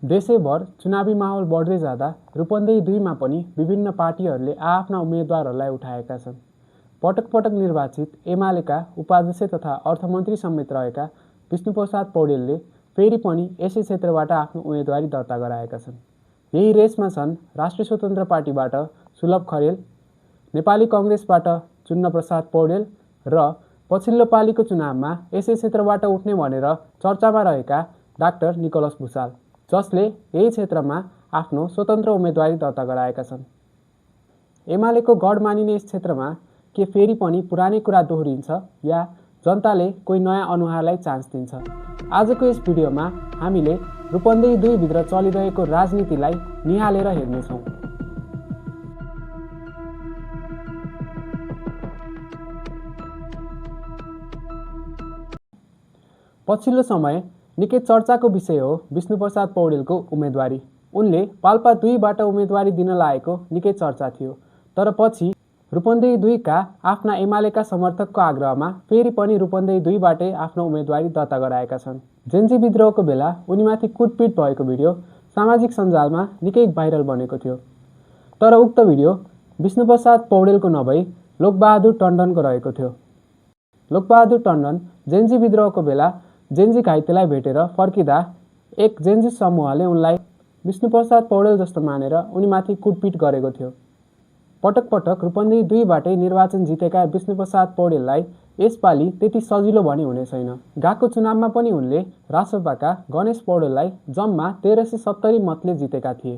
देशैभर चुनावी माहौल बढ्दै जाँदा रूपन्देही 2 मा पनि विभिन्न पार्टीहरूले आफ्ना उम्मेद्वारहरूलाई उठाएका छन्। पटक पटक निर्वाचित एमालेका उपाध्यक्ष तथा अर्थमन्त्री समेत रहेका विष्णुप्रसाद पौडेलले फेरि पनि यसै क्षेत्रबाट आफ्नो उम्मेदवारी दर्ता गराएका छन्। यही रेसमा छन् राष्ट्रिय स्वतन्त्र पार्टीबाट सुलभ खरेल, नेपाली कङ्ग्रेसबाट चुन्नप्रसाद पौडेल र पछिल्लो पालीको चुनावमा यसै क्षेत्रबाट उठ्ने भनेर चर्चामा रहेका डाक्टर निकोलस भुसाल, जसले यही क्षेत्रमा आफ्नो स्वतन्त्र उम्मेदवारी दर्ता गराएका छन्। एमालेको गढ मानिने यस क्षेत्रमा के फेरि पनि पुरानै कुरा दोहोरिन्छ या जनताले कोही नयाँ अनुहारलाई चान्स दिन्छ? आजको यस भिडियोमा हामीले रूपन्देही 2 भित्र चलिरहेको राजनीतिलाई निहालेर हेर्नेछौँ। पछिल्लो समय निकै चर्चाको विषय हो विष्णुप्रसाद पौडेलको उम्मेदवारी। उनले पाल्पा 2 बाट उम्मेदवारी दिन लागेको निकै चर्चा थियो, तर पछि रूपन्देही 2 का आफ्ना एमालेका समर्थकको आग्रहमा फेरि पनि रूपन्देही 2 बाटै आफ्नो उम्मेदवारी दर्ता गराएका छन्। जेन्जी विद्रोहको बेला उनीमाथि कुटपिट भएको भिडियो सामाजिक सञ्जालमा निकै भाइरल बनेको थियो, तर उक्त भिडियो विष्णुप्रसाद पौडेलको नभई लोकबहादुर टन्डनको रहेको थियो। लोकबहादुर टन्डन जेन्जी विद्रोहको बेला जेन्जी घाइतेलाई भेटेर फर्किँदा एक जेन्जी समूहले उनलाई विष्णुप्रसाद पौडेल जस्तो मानेर उनीमाथि कुटपिट गरेको थियो। पटक पटक रूपन्देही 2 बाटै निर्वाचन जितेका विष्णुप्रसाद पौडेललाई यसपालि त्यति सजिलो भने हुने छैन। गएको चुनावमा पनि उनले रासपाका गणेश पौडेललाई जम्मा 1370 मतले जितेका थिए।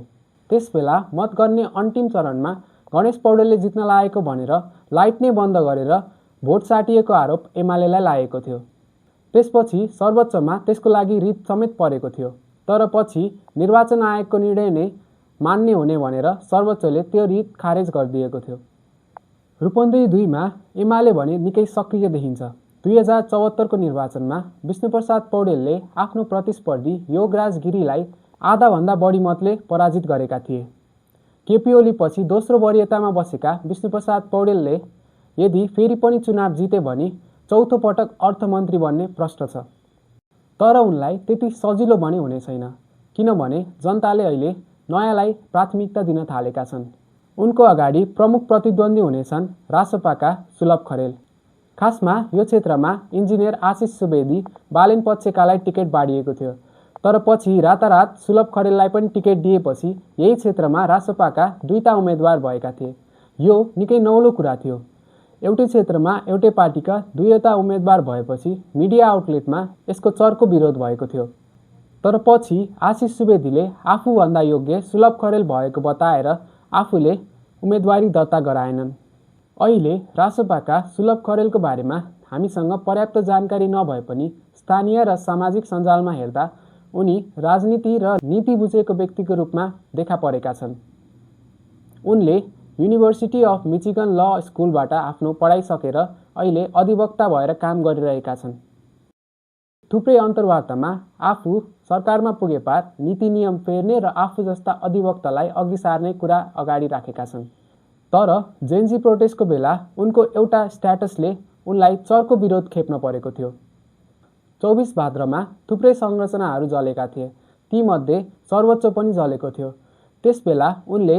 त्यसबेला मत गर्ने अन्तिम चरणमा गणेश पौडेलले जित्न लागेको भनेर लाइट नै बन्द गरेर भोट साटिएको आरोप एमालेलाई लागेको थियो। त्यसपछि सर्वोच्चमा त्यसको लागि रिट समेत परेको थियो, तर पछि निर्वाचन आयोगको निर्णय नै मान्य हुने भनेर सर्वोच्चले त्यो रिट खारेज गरिदिएको थियो। रूपन्देही 2 मा एमाले भने निकै सक्रिय देखिन्छ। 2074 को निर्वाचनमा विष्णुप्रसाद पौडेलले आफ्नो प्रतिस्पर्धी योगराज गिरीलाई आधाभन्दा बढी मतले पराजित गरेका थिए। केपी ओली पछि दोस्रो वरियतामा बसेका विष्णुप्रसाद पौडेलले यदि फेरि पनि चुनाव जिते भने चौथो पटक अर्थमन्त्री बन्ने प्रश्न छ, तर उनलाई त्यति सजिलो भने हुने छैन, किनभने जनताले अहिले नयाँलाई प्राथमिकता दिन थालेका छन्। उनको अगाडि प्रमुख प्रतिद्वन्दी हुनेछन् रासपाका सुलभ खरेल। खासमा यो क्षेत्रमा इन्जिनियर आशिष सुवेदी बालेन पक्षकालाई टिकट बाँडिएको थियो, तर पछि रातारात सुलभ खरेललाई पनि टिकट दिएपछि यही क्षेत्रमा रासपाका 2टा उम्मेदवार भएका थिए। यो निकै नौलो कुरा थियो। एउटै क्षेत्रमा एउटै पार्टीका 2वटा उम्मेदवार भएपछि मिडिया आउटलेटमा यसको चर्को विरोध भएको थियो, तर पछि आशिष सुवेदीले आफूभन्दा योग्य सुलभ खरेल भएको बताएर आफूले उम्मेदवारी दर्ता गराएनन्। अहिले रासपाका सुलभ खरेलको बारेमा हामीसँग पर्याप्त जानकारी नभए पनि स्थानीय र सामाजिक सञ्जालमा हेर्दा उनी राजनीति र नीति बुझेको व्यक्तिको रूपमा देखा परेका छन्। उनले युनिभर्सिटी अफ मिचिगन ल स्कुलबाट आफ्नो पढाइ सकेर अहिले अधिवक्ता भएर काम गरिरहेका छन्। थुप्रै अन्तर्वार्तामा आफू सरकारमा पुगेपार नीति नियम फेर्ने र आफू जस्ता अधिवक्तालाई अघि सार्ने कुरा अगाडि राखेका छन्। तर जेन्जी प्रोटेस्टको बेला उनको एउटा स्ट्याटसले उनलाई चर्को विरोध खेप्न परेको थियो। 24 भाद्रमा थुप्रै संरचनाहरू जलेका थिए, तीमध्ये सर्वोच्च पनि जलेको थियो। त्यसबेला उनले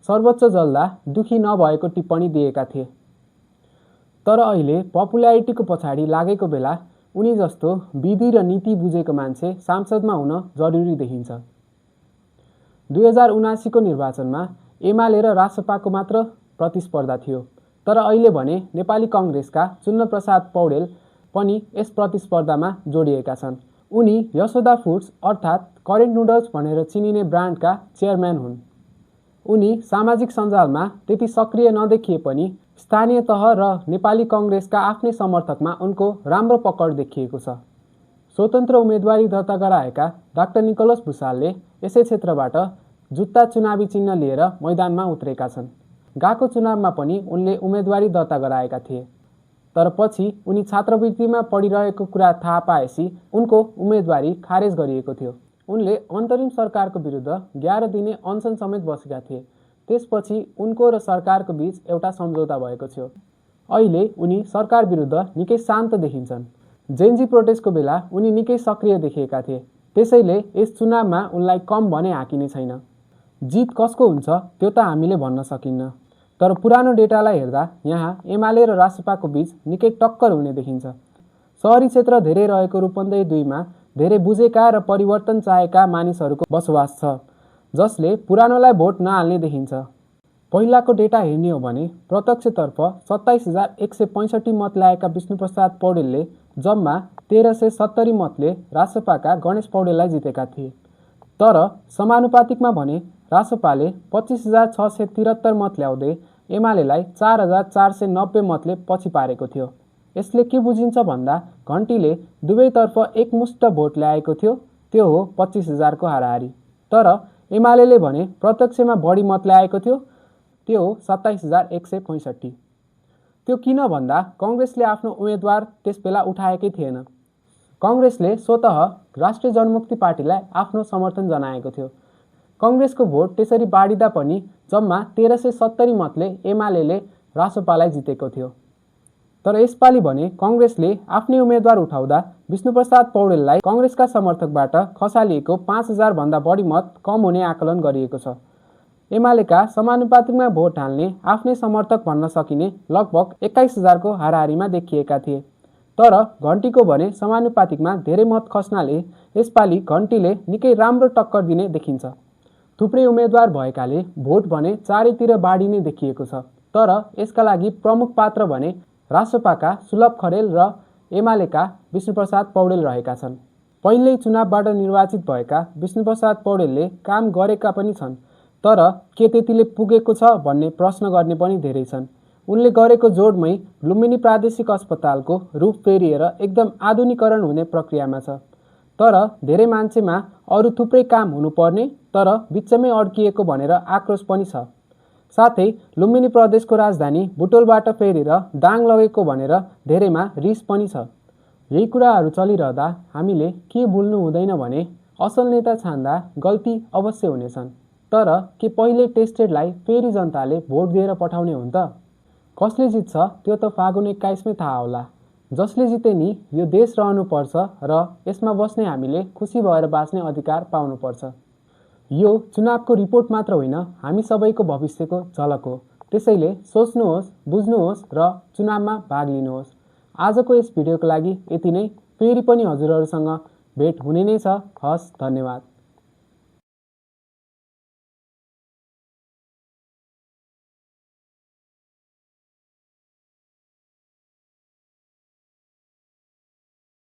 सर्वोच्च जल्दा दुखी नभएको टिप्पणी दिएका थिए, तर अहिले पपुल्यारिटीको पछाडि लागेको बेला उनी जस्तो विधि र नीति बुझेको मान्छे सांसदमा हुन जरुरी देखिन्छ। 2079 को निर्वाचनमा एमाले र रासपाको मात्र प्रतिस्पर्धा थियो, तर अहिले भने नेपाली कङ्ग्रेसका चुन्नप्रसाद पौडेल पनि यस प्रतिस्पर्धामा जोडिएका छन्। उनी यशोदा फुड्स अर्थात् करेन्ट नुडल्स भनेर चिनिने ब्रान्डका चेयरम्यान हुन्। उनी सामाजिक सञ्जालमा त्यति सक्रिय नदेखिए पनि स्थानीय तह र नेपाली कङ्ग्रेसका आफ्नै समर्थकमा उनको राम्रो पकड देखिएको छ। स्वतन्त्र उम्मेदवारी दर्ता गराएका डाक्टर निकोलस भुसालले यसै क्षेत्रबाट जुत्ता चुनावी चिन्ह लिएर मैदानमा उत्रेका छन्। गएको चुनावमा पनि उनले उम्मेदवारी दर्ता गराएका थिए, तर पछि उनी छात्रवृत्तिमा पढिरहेको कुरा थाहा पाएपछि उनको उम्मेदवारी खारेज गरिएको थियो। उनले अन्तरिम सरकारको विरुद्ध 11 दिने अनसन समेत बसेका थिए। त्यसपछि उनको र सरकारको बीच एउटा सम्झौता भएको थियो। अहिले उनी सरकार विरुद्ध निकै शान्त देखिन्छन्। जेन्जी प्रोटेस्टको बेला उनी निकै सक्रिय देखिएका थिए। त्यसैले यस चुनावमा उनलाई कम भने हाकिने छैन। जित कसको हुन्छ त्यो त हामीले भन्न सकिन्न, तर पुरानो डेटालाई हेर्दा यहाँ एमाले र रासपाको बीच निकै टक्कर हुने देखिन्छ। सहरी क्षेत्र धेरै रहेको रूपन्देही 2 मा धेरै बुझेका र परिवर्तन चाहेका मानिसहरूको बसोबास छ, जसले पुरानोलाई भोट नहाल्ने देखिन्छ। पहिलाको डेटा हेर्ने हो भने प्रत्यक्षतर्फ 27,165 मत ल्याएका विष्णुप्रसाद पौडेलले जम्मा 1,370 मतले रासपाका गणेश पौडेललाई जितेका थिए। तर समानुपातिकमा भने रासपाले 25,673 मत ल्याउँदै एमालेलाई 4,490 मतले पछि पारेको थियो। यसले के बुझिन्छ भन्दा घन्टीले दुवैतर्फ एकमुष्ट भोट ल्याएको थियो, त्यो हो 25,000 को हाराहारी। तर एमालेले भने प्रत्यक्षमा बढी मत ल्याएको थियो, त्यो हो 27,165। त्यो किन भन्दा कङ्ग्रेसले आफ्नो उम्मेदवार त्यसबेला उठाएकै थिएन। कङ्ग्रेसले स्वतः राष्ट्रिय जनमुक्ति पार्टीलाई आफ्नो समर्थन जनाएको थियो। कङ्ग्रेसको भोट त्यसरी बाढिँदा पनि जम्मा 1,370 मतले एमालेले रासपालाई जितेको थियो। तर यसपालि भने कङ्ग्रेसले आफ्नै उम्मेदवार उठाउँदा विष्णुप्रसाद पौडेललाई कङ्ग्रेसका समर्थकबाट खसालिएको 5,000 भन्दा बढी मत कम हुने आकलन गरिएको छ। एमालेका समानुपातिकमा भोट हाल्ने आफ्नै समर्थक भन्न सकिने लगभग 21,000 को हाराहारीमा देखिएका थिए। तर घन्टीको भने समानुपातिकमा धेरै मत खस्नाले यसपालि घन्टीले निकै राम्रो टक्कर दिने देखिन्छ। थुप्रै उम्मेदवार भएकाले भोट भने चारैतिर बाढिने देखिएको छ। तर यसका लागि प्रमुख पात्र भने रासपाका सुलभ खरेल र एमालेका विष्णुप्रसाद पौडेल रहेका छन्। पहिल्यै चुनावबाट निर्वाचित भएका विष्णुप्रसाद पौडेलले काम गरेका पनि छन्, तर के त्यतिले पुगेको छ भन्ने प्रश्न गर्ने पनि धेरै छन्। उनले गरेको जोडमै लुम्बिनी प्रादेशिक अस्पतालको रूप फेरिएर एकदम आधुनिकीकरण हुने प्रक्रियामा छ। तर धेरै मान्छेमा अरू थुप्रै काम हुनुपर्ने तर बिचमै अड्किएको भनेर आक्रोश पनि छ। साथै लुम्बिनी प्रदेशको राजधानी बुटोलबाट फेरेर दाङ लगेको भनेर धेरैमा रिस पनि छ। यही कुराहरू चलिरहँदा हामीले के भुल्नु हुँदैन भने असल नेता छान्दा गल्ती अवश्य हुनेछन्, तर के पहिले टेस्टेडलाई फेरि जनताले भोट दिएर पठाउने हुन् त? कसले जित्छ त्यो त फागुन 21 मै थाहा होला। जसले जिते नि यो देश रहनुपर्छ र यसमा बस्ने हामीले खुसी भएर बाँच्ने अधिकार पाउनुपर्छ। यो चुनावको रिपोर्ट मात्र होइन, हामी सबैको भविष्यको झलक हो। त्यसैले सोच्नुहोस्, बुझ्नुहोस् र चुनावमा भाग लिनुहोस्। आजको यस भिडियोको लागि यति नै। फेरि पनि हजुरहरूसँग भेट हुने नै छ। हस्, धन्यवाद।